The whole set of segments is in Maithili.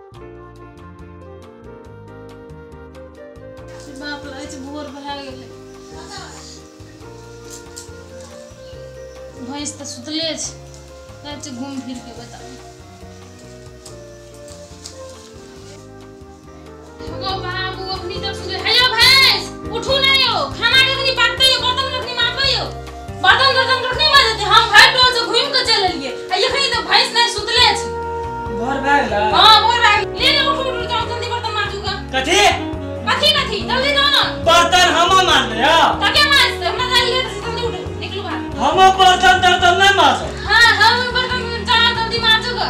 बाप रे भोर भए गेलै। भैंस तऽ सुतले छै, जाइ छै घूम फिर के बताउ। गो बाबू अखनी तक सुतले हे यौ भैंस उठू नै यौ, खाना कखनी पाकतै यौ, बर्तन कखनी माजबै यौ, बर्तन बर्तन कखनी माजतै? हम भरि टोल से घूमि के चलि एलियै आ एखनी तऽ भैंस नै सुतले छै। भोर भए गेलै? हां भोर भए गेलै। ले ले उठू उठू जाउ जल्दी बर्तन माजू गा। कथी कथी कथी जल्दी जाउ ना। बर्तन हम माजबै यौ। त के माजतै? हमरा जाइ लेट छै, जल्दी उठू निकलू बाहर। हम बर्तन तर्तन नै माजब। हां हम बर्तन जाउ जल्दी माजू गा।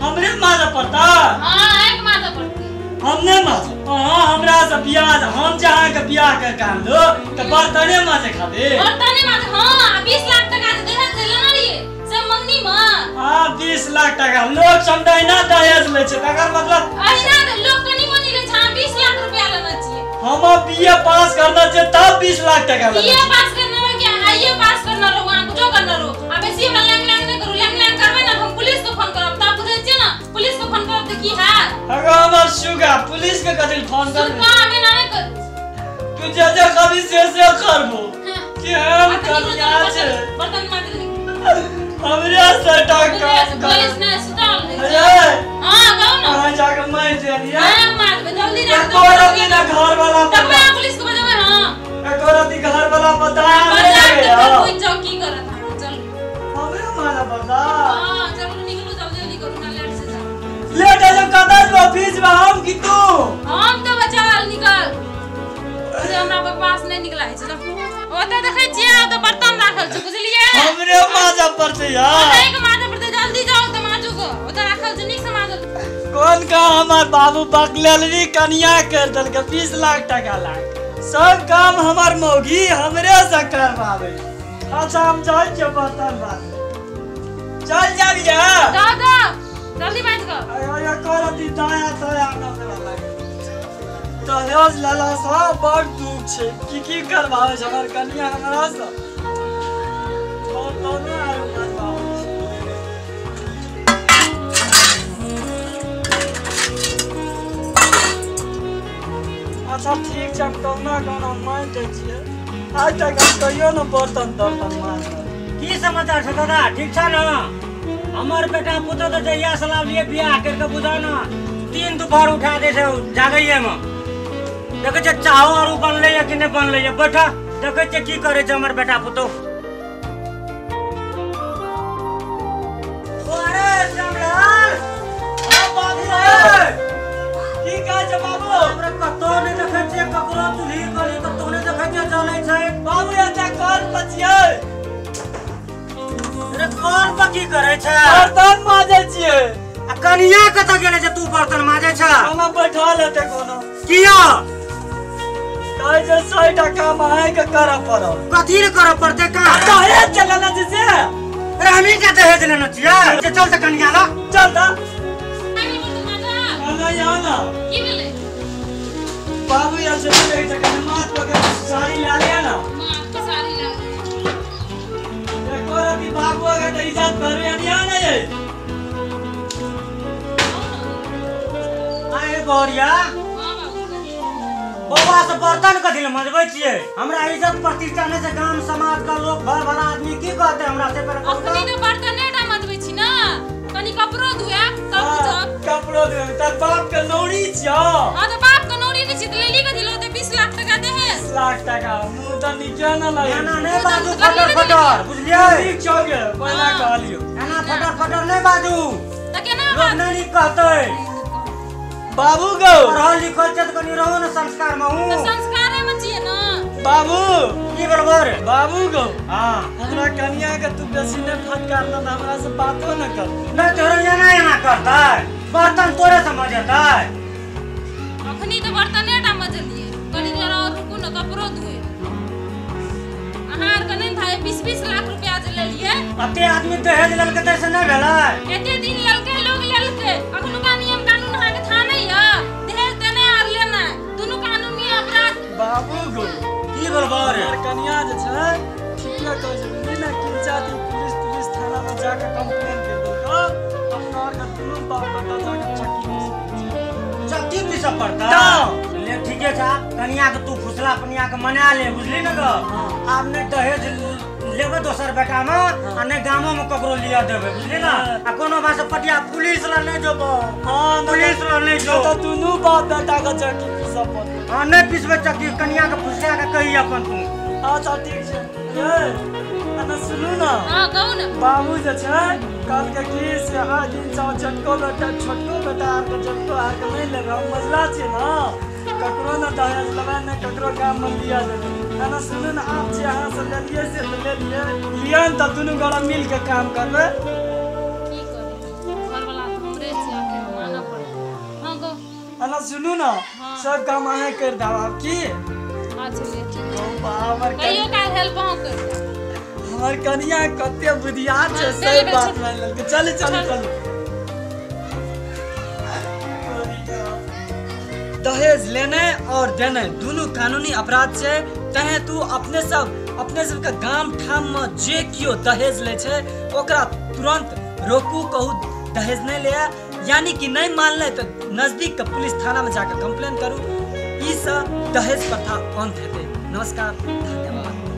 हमरे माजऽ पड़ता? हां एक माजऽ पड़तै। हम नहीं माजब। अहाँ हमरा से बियाह, हम जे अहाँके बियाह कर के आनलहुँ तऽ बर्तने माजे खातिर? बर्तने माजे। हां 20 लाख टका जे दहेज लेने रहियै से मंगनी में। हां 20 लाख टका लोक सब अहिना दहेज लै छै, तकर मतलब अहिना लोक कनी मनी लै छै। अहाँ 20 लाख रुपया लेने छियै। हम बीए पास करने छियै तब 20 लाख टका लेने। बीए पास करने रहो कि आईए पास करने रहो, अहाँ कुछो करने रहो। आ बेसी हमरा लैंग लैंग नहि करू, लैंग लैंग करबै ने हम पुलिस के फोन करब। तब बुझै छियै ने पुलिस के फोन करब तऽ की हैत? अगर हमर सुगा पुलिस के कथी फोन करबै? सुगा हमे नहि करू। तू जे जे कभी से से करबो कि हम कनिया छै। बर्तन माज ले। हमरे से टका पुलिस ने सुताल दे। हां गाउ ना। हां जाके मार देलियै। हां मारबे जल्दी राख। एको राति ना घर वाला तब मैं पुलिस के बजेबै। हां एको राति घर वाला पता नहीं लगे। कोई चौकी करत हां चल हमरे मारा पता। हां चलू निकलू जल्दी जल्दी करू ना लेट से जाओ। लेट जो कतऽ जो ऑफिस में हम की तू? हम तो बचाल निकल। अरे हमरा बकवास नहीं निकला है। चलो ओतऽ देखै छियै ओतऽ बर्तन राखल छै बुझलियै? हमरे माजऽ पड़तै यार। ओतऽ के माजऽ पड़तै, जल्दी जाउ तऽ माजू गो। ओतऽ राखल छै नीक से माजू। कोन का हमर बाबू बकलेलवी कनिया कर देलकै 20 लाख टका लाग। सब काम हमर मौगी हमरे से करवावे। अच्छा हम जाइ छियै बर्तन माजै। चल जाबियै। जाउ जाउ जल्दी बाजि गो। अरे करती दाया दाया हमरा लागे। दहेज लेला से बड़ दुख छै। की की करवावे छै हमर कनिया हमरा से। बर्तनो आर मजबाबै छै। अच्छा ठीक छै, हम कहुना कहुना मानि दै छियै। आइ तक हम कहियो ने बर्तन तर्तन माजल। की समाचार छै दादा? ठीक छ न? हमर बेटा पुतोह तऽ जहिया से लावलियै बियाह करके बुझा न 3 दुपहर उठा दै छै जागैये में। देखै छियै चाहो आरू बनलै या कि नहि बनलै या। बैठ देखै छियै की करै छै हमर बेटा पुतोह। अरे श्यामलाल। हां बाबू की कहै छै बाबू? हमरा कतौ नहि देखै छियै ककरो चूल्ही गली कतौ नहि देखै छियै जलै छै। बाबू एतऽ कल पर छियै। अरे कल पर की करै छै? बर्तन माजै छियै। आ कनिया कतऽ गेलै जे तू बर्तन माजै छ? खाना बैठल हेतै कोनो। किया? कहै छै 100 काम अहाँके करऽ पड़त। कथी ले करऽ पड़तै? कहाँ दहेज जे लेने छै से? अरे हमही के दहेज लेने छियै? चल तऽ कनिया लग चल तऽ। की भेलै? बाबू यार से कहै छै कनि माथ पकड़ साड़ी लए लिअ ना। माथ के साड़ी लए एको रति बाबू अगर तऽ इज्जत भरबै अनिया नै यै। आए बौरिया। हां बाबू बौआ से बर्तन कथी ले मजबै छियै? हमरा इज्जत प्रतिष्ठा नहि छै। गाम समाज के लोक भर भला आदमी की कहतै हमरा से? पहिले कहू अखनी तऽ। तऽ बर्तने टा मजबै छी ना, कनी कपड़ो धोएब सब कुछ। कपड़ो धोएब तर बाप के नौरी छियौ। हां तऽ बाप के नौरी नहि छी तऽ लेली कथी लऽ? 20 लाख टका दहेज। 20 लाख टका मुँह तऽ नीके न लगै। एना नहि बाजू फटर फटर बुझलियै? ठीक छौ गे पहिला कहलियौ। एना फटर फटर नहि बाजू तऽ केना लोक नहि नीक कहतै। बाबू गो पढ़ल लिखल छै तऽ कनि रहू ने संस्कार में। तऽ संस्कारे में छियै ना। बाबू की बरोबर? बाबू गो हां हमरा कनिया के तू बेसी नहि फटकारना तऽ हमरा से बातो न कर। नहि तोरे एना एना करतै बर्तन तोरे से मजेतै। अखनी तऽ बर्तने टा मजलियै, कनी देर और रुकू ने कपड़ो धोए। अहाँ आर के नहि थाए 20-20 लाख रुपया जे लेलियै। अते आदमी दहेज लेलकै तै से नहि भेलै? एते दिन लेलकै लोग लेलकै, अखनुका नियम कानून अहाँ के था नहि य? दहेज देनाइ आर लेनाइ दुनू कानूनी अपराध। बाबू गो की बरोबर? हमर कनिया जे छै ठीके कहै छै। नहि ने किंचाती पुलिस तुलिस थाना में जाके कंप्लेन कर देलको। अपना आर के दुनू बाप बेटा जाके चक्की चक्की पीसऽ पड़तै। ले ठीके छै, कनिया के तू फुसला पनिया के मना ले, बुझली ने गो। आब नहि दहेज लेबै दोसर बेटा में आ नहि गामो में ककरो लिअ देबै, बुझली ना। आ कोनो बात से पटिया पुलिस लग नहि जेबो। हां पुलिस लग नहि जो, तऽ दुनू बाप बेटा के चक्की पीसऽ पड़तै। हां नहि पीसबै चक्की, कनिया के फुसला के कही अपन तू। अच्छा ठीक छै। ए अना सुनू ना। हां कहू ना। बाबू जे छै कहलकै कि से आइ दिन चाहो छोटको बेटा छोटको बेटा आर के छोटको आर के नहि लेबै, हम मझला छियै ना, ककरो ना दहेज लेबै ने ककरो गाम में लिया देबै। अना सुनू ना, आप जे अहाँ से लेलियै से तऽ लेलियै, लिअ ने तऽ दुनू गोरा मिल के काम करबै। की करी, घरवाला तऽ हमरे छै, आखिर मानऽ पड़तै। हां कहू। अना सुनू ना, सब काम अहाँ करि देब आब की। अच्छा ले ठीक। हमर कहियो काल हेल्प अहाँ करि देब। हमर कनिया कते बुधियार छै, सही बात मानि लेलकै। चलू चलू चलू। दहेज लेने और देने दुनू कानूनी अपराध छै, तहें तू अपने सबके गाम ठाम में जे कियो दहेज लै छै ओकरा तुरंत रोकू, कहू दहेज नहीं ले, यानी कि नहीं मानले तो नजदीक के पुलिस थाना में जाकर कंप्लेन करू। ई सब दहेज प्रथा अंत हेतै। नमस्कार, धन्यवाद।